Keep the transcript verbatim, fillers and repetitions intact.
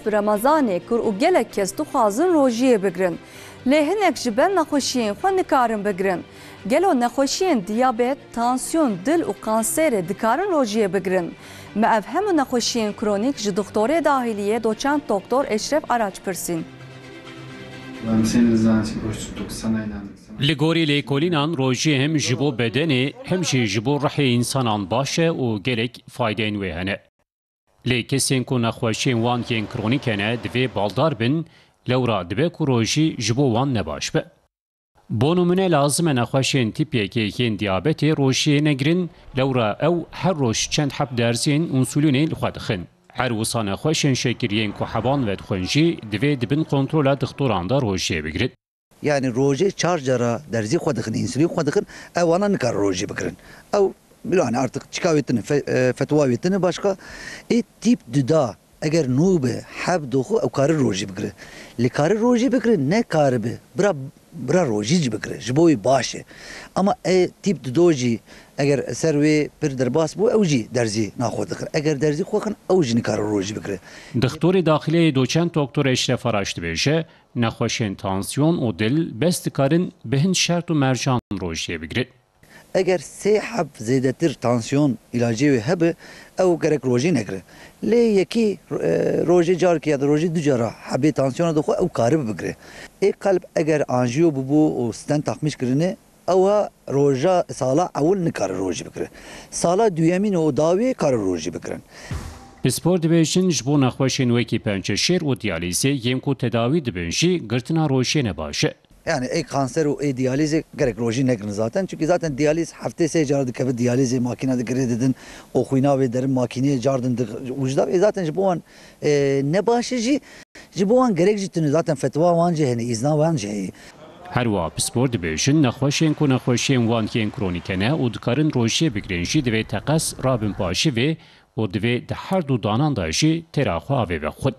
Remezanê kir û gelek kes dixwazin rojiyê bigirin. Lê hinek ji ber nexweşiyên xwe nikarin bigirin. Gelo nexweşiyên diyabet, tansiyon, dil û kanserê dikarin rojiyê bigirin? Me ev hemû nexweşiyên kronîk ji dixtorê dahiliyê doçent doktor Eşref Araç pirsîn. Li gorî lêkolînan rojiyê hem ji bo bedenê hem jî ji bo rihê însanan baş e û gelek faydeyên wê hene. Lê kesên ku nexweşiyên wan yên kronîk hene divê baldar bin, lewra dibe ku rojî ji bo wan ne baş be. Bo nimûne lazim e nexweşên tîp yekê yên diyabetê rojiyê negirin, lewra ew her roj çend heb derziyên însulînê li xwe dixin. Her wisa nexweşên şekiriyên ku heban vedixwin jî divê di bin kontrola dixtoran de rojiyê bigirin. Yani rojê çar cara derzî xwe dixin, însulîn xwe dixin, ew wana nikare rojî bigirin. Ew, yani artık çika wê tine, fe-, e, fetwa wê tine başka. Ê tîp duda eger nû be, heb doxu, ew kare rojî bigire. Lê kare rojî bigire, ne kare be, bira, bira rojî jî bigire. Ji bo wê baş e. Ama e tîp dudo jî eger ser wê pir derbas bû, ew jî derzî naxwe dixin. Eger derzî xwe xin, ew jî nikare rojî bigire. Dixtorê daxileyê doçent doktor Eşref Araç dibêje, nexweşên tansiyon û dil bes dikarin bi hin şert û mercan rojiyê bigirin. Eger sê heb zêdetir tansiyon ilacê wê hebe, ew gerek rojî negire. Lê yekî, e, rojê carkê ya da rojê du cara hebê tansiyona dixwe, ew karibe bigire. Ê qelb eger anjiyo bibû û stent takmîş kirine, ewa roja sala ewil nikare rojî bigire. Sala duyemîn û dawiyê kare rojî bigirin. Pispor dibêjin, ji bo nexweşên wekî penceşêr û diyalîzê yên ku tedawî dibin jî girtina rojiyê ne baş e. Yani ê kanser û ê diyalîzê gerek rojî negirin zaten. Çünkü zaten diyalîz heftê sê cara dikeve diyalîzê, makîna digire didin, û xwîna wê derin makîneyê cardin di-, û ji da-, ê zaten ji bo wan, e, ne baş e jî, ji bo wan gerek jî tune zaten fetwa wan jî hene, îzna wan jî heye. Her wiha pispor dibêjin, nexweşên ku nexweşiyên wan yên kronîk hene û dikarin rojiyê bigirin jî divê teqez rabin paşî vê û divê di her du danan de jî têra xwe avê vexwin.